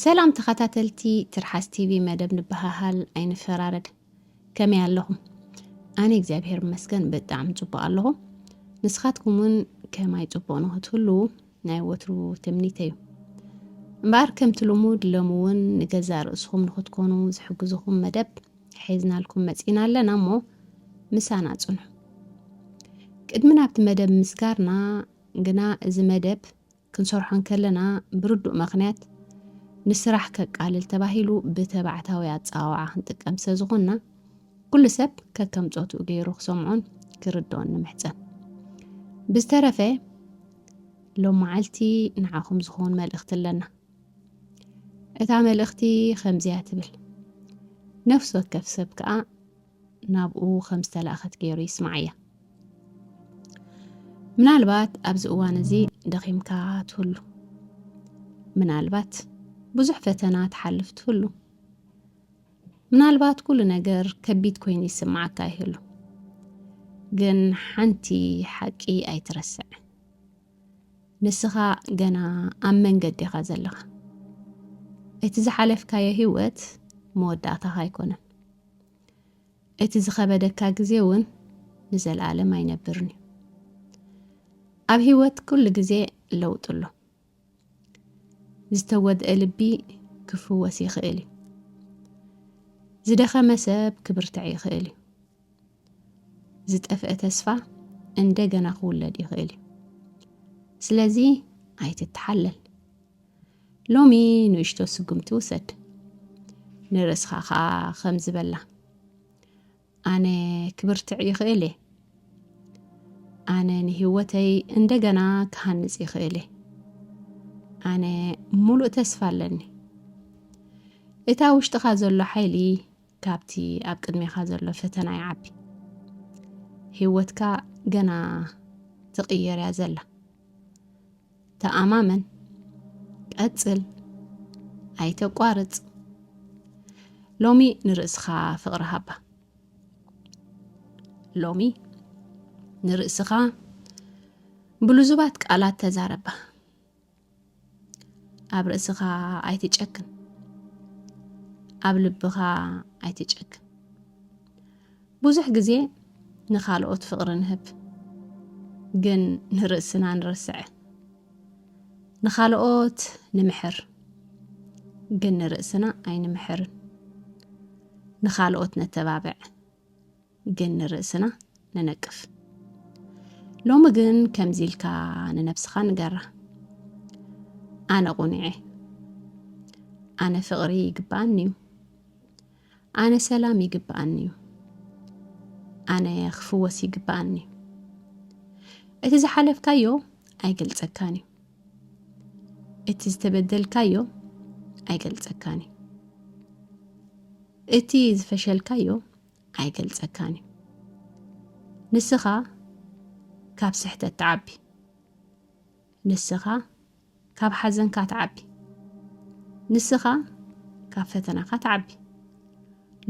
ሰላም ተኸታተልቲ ትርሓስ ቲቪ፣ መደብ ንበሃሃል ኣይንፈራረድ። ከመይ ኣለኹም? ኣነ እግዚኣብሔር ይመስገን ብጣዕሚ ጽቡቕ ኣለኹ። ንስኻትኩም እውን ከማይ ጽቡቕ ንኽትህልዉ ናይ ወትሩ ትምኒተይ እዩ። እምበኣር ከምቲ ልሙድ ሎሚ እውን ንገዛእ ርእስኹም ንኽትኮኑ ዝሕግዝኹም መደብ ሒዝናልኩም መጺና ኣለና እሞ ምሳና ጽንሑ። ቅድሚ ናብቲ መደብ ምስጋርና ግና እዚ መደብ ክንሰርሖ እንከለና ብርዱእ ምኽንያት ንስራሕ ከቃልል ተባሂሉ ብተባዕታዊ ኣጸዋውዓ ክንጥቀም ስለ ዝኾንና ኩሉ ሰብ ከከም ጾትኡ ገይሩ ክሰምዖን ክርድኦን ንምሕጸን። ብዝተረፈ ሎም መዓልቲ ንዓኹም ዝኸውን መልእኽቲ ኣለና። እታ መልእኽቲ ከምዚያ ትብል፣ ነፍሲ ወከፍ ሰብ ከኣ ናብኡ ከም ዝተላእኸት ገይሩ ይስማዓያ። ምናልባት ኣብዚ እዋን እዚ ደኺምካ ትህሉ። ምናልባት ብዙሕ ፈተና ትሓልፍ ትህሉ። ምናልባት ኩሉ ነገር ከቢድ ኮይኑ ይስማዓካ ይህሉ። ግን ሓንቲ ሓቂ ኣይትረስዕ። ንስኻ ገና ኣብ መንገዲ ኢኻ ዘለኻ። እቲ ዝሓለፍካዮ ህይወት መወዳእታኻ ኣይኮነን። እቲ ዝኸበደካ ግዜ እውን ንዘለኣለም ኣይነብርን እዩ። ኣብ ህይወት ኩሉ ግዜ ለውጢ ኣሎ። ዝተወድአ ልቢ ክፍወስ ይኽእል እዩ። ዝደኸመ ሰብ ክብርትዕ ይኽእል እዩ። ዝጠፍአ ተስፋ እንደገና ክውለድ ይኽእል እዩ። ስለዚ ኣይትተሓለል። ሎሚ ንእሽቶ ስጉምቲ ውሰድ። ንርእስኻ ኸኣ ከም ዝበላ፣ ኣነ ክብርትዕ ይኽእል እየ። ኣነ ንህይወተይ እንደገና ክሃንጽ ይኽእል እየ። ኣነ ሙሉእ ተስፋ ኣለኒ። እታ ውሽጥኻ ዘሎ ሓይሊ ካብቲ ኣብ ቅድሜኻ ዘሎ ፈተና ይዓቢ። ህይወትካ ገና ትቕየር እያ ዘላ። ተኣማመን፣ ቀጽል፣ ኣይተቋርጽ። ሎሚ ንርእስኻ ፍቕሪ ሃባ። ሎሚ ንርእስኻ ብልዙባት ቃላት ተዛረባ። ኣብ ርእስኻ ኣይትጨክን። ኣብ ልብኻ ኣይትጨክን። ብዙሕ ግዜ ንኻልኦት ፍቕሪ ንህብ፣ ግን ንርእስና ንረስዐ። ንኻልኦት ንምሕር፣ ግን ንርእስና ኣይንምሕርን። ንኻልኦት ነተባብዕ፣ ግን ንርእስና ንነቅፍ። ሎሚ ግን ከምዚ ኢልካ ንነብስኻ ንገራ፣ ኣነ ቁኑዕ እየ። ኣነ ፍቕሪ ይግብኣኒ እዩ። ኣነ ሰላም ይግብኣኒ እዩ። ኣነ ክፍወስ ይግብኣኒ እዩ። እቲ ዝሓለፍካዮ ኣይገልጸካን እዩ። እቲ ዝተበደልካዮ ኣይገልጸካን እዩ። እቲ ዝፈሸልካዮ ኣይገልጸካን እዩ። ንስኻ ካብ ስሕተት ትዓቢ። ንስኻ ካብ ሓዘንካ ትዓቢ። ንስኻ ካብ ፈተናኻ ትዓቢ።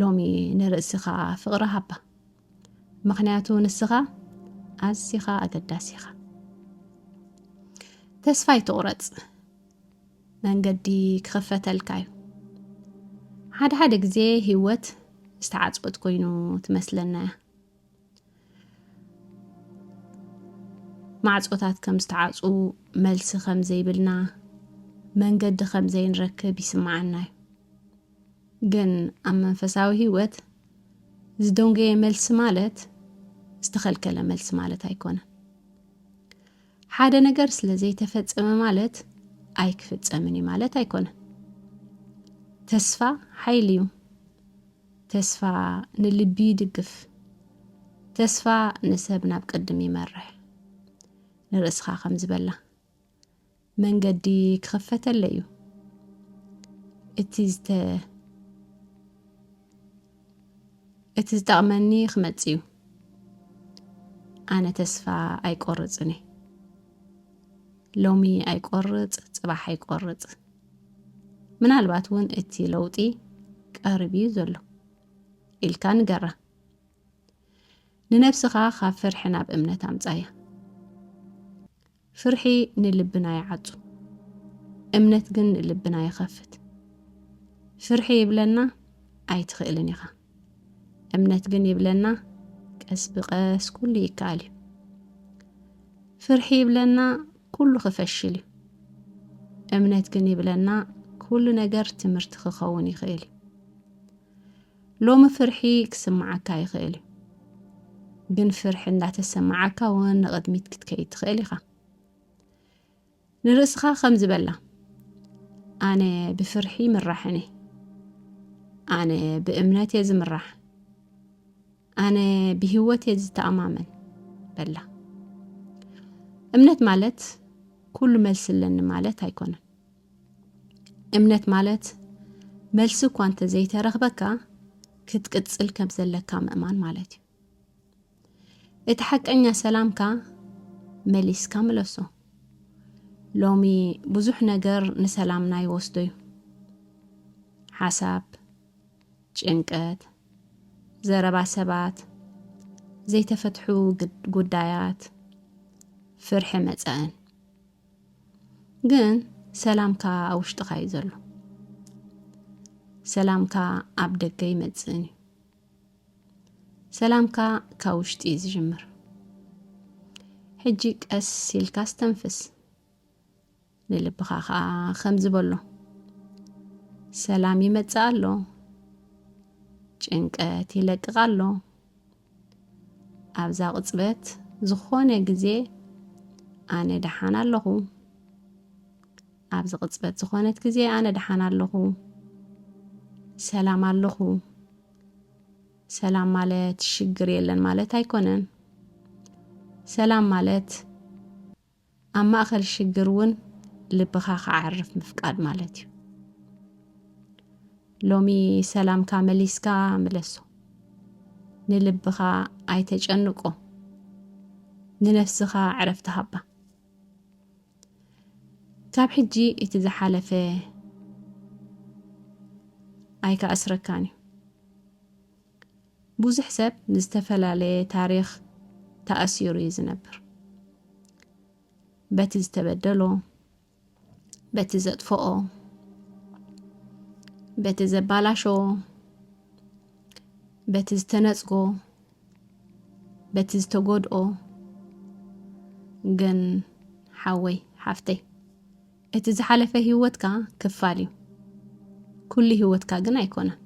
ሎሚ ንርእስኻ ፍቕሪ ሃባ። ምኽንያቱ ንስኻ ኣዚኻ ኣገዳሲ ኢኻ። ተስፋ ኣይትቑረጽ። መንገዲ ክኽፈተልካ እዩ። ሓደ ሓደ ግዜ ህይወት ዝተዓጽወት ኮይኑ ትመስለና እያ። ማዕጾታት ከም ዝተዓጹ፣ መልሲ ከም ዘይብልና፣ መንገዲ ከም ዘይንረክብ ይስምዓና እዩ። ግን ኣብ መንፈሳዊ ህይወት ዝደንጎየ መልሲ ማለት ዝተኸልከለ መልሲ ማለት ኣይኮነን። ሓደ ነገር ስለ ዘይተፈጸመ ማለት ኣይክፍጸምን እዩ ማለት ኣይኮነን። ተስፋ ሓይሊ እዩ። ተስፋ ንልቢ ይድግፍ። ተስፋ ንሰብ ናብ ቅድም ይመርሕ። ንርእስኻ ከም ዝበላ መንገዲ ክኽፈተለይ እዩ። እቲ ዝተ-፣ እቲ ዝጠቕመኒ ክመጽእ እዩ። ኣነ ተስፋ ኣይቆርጽን እየ። ሎሚ ኣይቆርጽ፣ ጽባሕ ኣይቆርጽ። ምናልባት እውን እቲ ለውጢ ቀሪቡ እዩ ዘሎ ኢልካ ንገራ። ንነብስኻ ካብ ፍርሒ ናብ እምነት ኣምጻያ። ፍርሒ ንልብና ይዓጹ፣ እምነት ግን ንልብና ይኸፍት። ፍርሒ ይብለና ኣይትኽእልን ኢኻ። እምነት ግን ይብለና ቀስ ብቐስ ኩሉ ይከኣል እዩ። ፍርሒ ይብለና ኩሉ ክፈሽል እዩ። እምነት ግን ይብለና ኩሉ ነገር ትምህርቲ ክኸውን ይኽእል እዩ። ሎሚ ፍርሒ ክስምዓካ ይኽእል እዩ። ግን ፍርሒ እንዳተሰማዓካ እውን ንቕድሚት ክትከይድ ትኽእል ኢኻ። ንርእስኻ ከም ዝበላ፣ ኣነ ብፍርሒ ምራሕን እየ። ኣነ ብእምነት እየ ዝምራሕ። ኣነ ብህይወት እየ ዝተኣማመን በላ። እምነት ማለት ኩሉ መልሲ ኣለኒ ማለት ኣይኮነን። እምነት ማለት መልሲ እኳ እንተዘይተረኽበካ ክትቅጽል ከም ዘለካ ምእማን ማለት እዩ። እቲ ሓቀኛ ሰላምካ መሊስካ ምለሶ። ሎሚ ብዙሕ ነገር ንሰላምና ይወስዶ እዩ። ሓሳብ፣ ጭንቀት፣ ዘረባ ሰባት፣ ዘይተፈትሑ ግድ- ጉዳያት፣ ፍርሒ መጸእን። ግን ሰላምካ ኣብ ውሽጥኻ እዩ ዘሎ። ሰላምካ ኣብ ደገ ይመጽእን እዩ። ሰላምካ ካብ ውሽጢ እዩ ዝጅምር። ሕጂ ቀስ ኢልካ ስተንፍስ። ንልብኻ ኸኣ ከም ዝበሎ፣ ሰላም ይመጽእ ኣሎ። ጭንቀት ይለቅቕ ኣሎ። ኣብዛ ቅጽበት ዝኾነ ግዜ ኣነ ደሓን ኣለኹ። ኣብዚ ቅጽበት ዝኾነት ግዜ ኣነ ደሓን ኣለኹ። ሰላም ኣለኹ። ሰላም ማለት ሽግር የለን ማለት ኣይኮነን። ሰላም ማለት ኣብ ማእከል ሽግር እውን ልብኻ ክዓርፍ ምፍቃድ ማለት እዩ። ሎሚ ሰላምካ መሊስካ ምለሶ። ንልብኻ ኣይተጨንቆ። ንነፍስኻ ዕረፍቲ ሃባ። ካብ ሕጂ እቲ ዝሓለፈ ኣይከኣስረካን እዩ። ብዙሕ ሰብ ንዝተፈላለየ ታሪኽ ተኣሲሩ እዩ ዝነብር። በቲ ዝተበደሎ፣ በቲ ዘጥፍኦ፣ በቲ ዘባላሾ፣ በቲ ዝተነጽጎ፣ በቲ ዝተጎድኦ። ግን ሓወይ፣ ሓፍተይ፣ እቲ ዝሓለፈ ህይወትካ ክፋል እዩ። ኩሉ ህይወትካ ግን ኣይኮነን።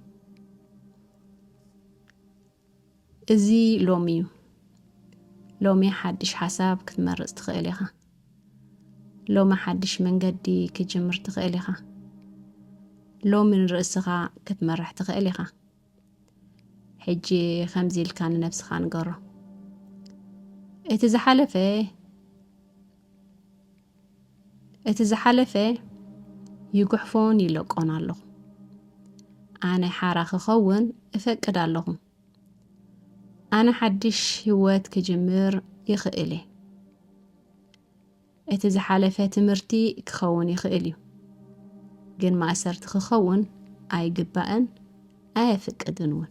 እዚ ሎሚ እዩ። ሎሚ ሓድሽ ሓሳብ ክትመርጽ ትኽእል ኢኻ። ሎሚ ሓድሽ መንገዲ ክጅምር ትኽእል ኢኻ። ሎሚ ንርእስኻ ክትመርሕ ትኽእል ኢኻ። ሕጂ ከምዚ ኢልካ ንነብስኻ ንገሮ። እቲ ዝሓለፈ፣ እቲ ዝሓለፈ ይጉሕፎን ይለቆን ኣለኹ። ኣነ ሓራ ክኸውን እፈቅድ ኣለኹ። ኣነ ሓድሽ ህይወት ክጅምር ይኽእል እየ። እቲ ዝሓለፈ ትምህርቲ ክኸውን ይኽእል እዩ፣ ግን ማእሰርቲ ክኸውን ኣይግባእን ኣየፍቅድን እውን።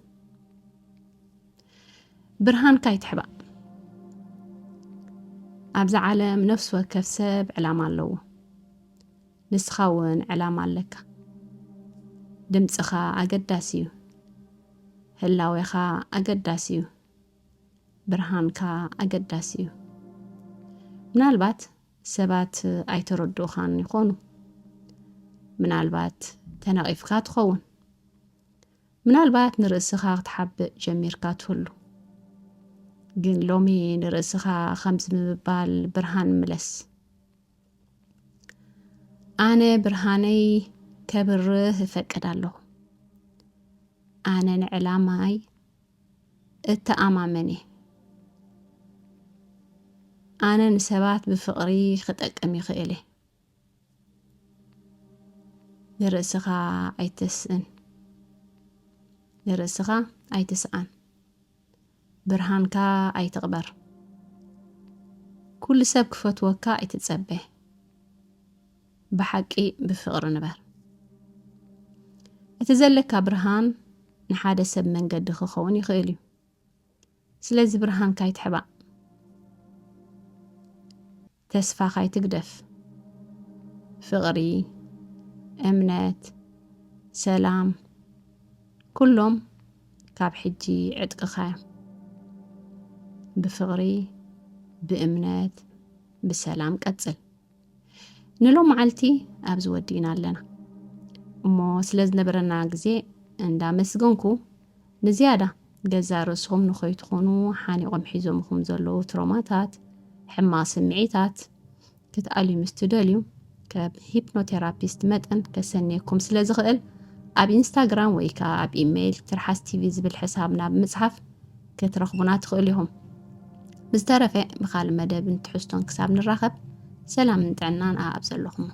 ብርሃንካ ይትሕባእ። ኣብዛ ዓለም ነፍሲ ወከፍ ሰብ ዕላማ ኣለዎ። ንስኻ እውን ዕላማ ኣለካ። ድምፅኻ ኣገዳሲ እዩ። ህላዌኻ ኣገዳሲ እዩ። ብርሃንካ ኣገዳሲ እዩ። ምናልባት ሰባት ኣይተረድኡኻን ይኾኑ። ምናልባት ተነቒፍካ ትኸውን። ምናልባት ንርእስኻ ክትሓብእ ጀሚርካ ትህሉ። ግን ሎሚ ንርእስኻ ከምዚ ምባል ብርሃን ምለስ። ኣነ ብርሃነይ ከብርህ እፈቅድ ኣለኹ። ኣነ ንዕላማይ እተኣማመን እየ። ኣነ ንሰባት ብፍቕሪ ክጠቅም ይኽእል እየ። ንርእስኻ ኣይተስእን። ንርእስኻ ኣይትስኣን። ብርሃንካ ኣይትቕበር። ኩሉ ሰብ ክፈትወካ ኣይትጸበ። ብሓቂ ብፍቕሪ ንበር። እቲ ዘለካ ብርሃን ንሓደ ሰብ መንገዲ ክኸውን ይኽእል እዩ። ስለዚ ብርሃንካ ኣይትሕባእ። ተስፋኻ ኣይትግደፍ። ፍቕሪ፣ እምነት፣ ሰላም። ኩሎም ካብ ሕጂ ዕጥቅኻ እዮም። ብፍቕሪ፣ ብእምነት፣ ብሰላም ቀጽል። ንሎም መዓልቲ ኣብዚ ወዲእና ኣለና። እሞ ስለ ዝነበረና ግዜ እንዳመስገንኩ፣ ንዝያዳ ገዛ ርእስኹም ንኸይትኾኑ ሓኒቖም ሒዞምኹም ዘለዉ ትሮማታት፣ ሕማቕ ስምዒታት ክትኣልዩ ምስ ትደልዩ፣ ከም ሂፕኖቴራፒስት መጠን ከሰንየኩም ስለ ዝኽእል፣ ኣብ ኢንስታግራም ወይ ከኣ ኣብ ኢሜይል ትርሓስ ቲቪ ዝብል ሕሳብና ብምጽሓፍ ክትረኽቡና ትኽእሉ ኢኹም። ብዝተረፈ ብኻልእ መደብን ትሕዝቶን ክሳብ ንራኸብ፣ ሰላምን ጥዕናን ኣኣብ ዘለኹሞ።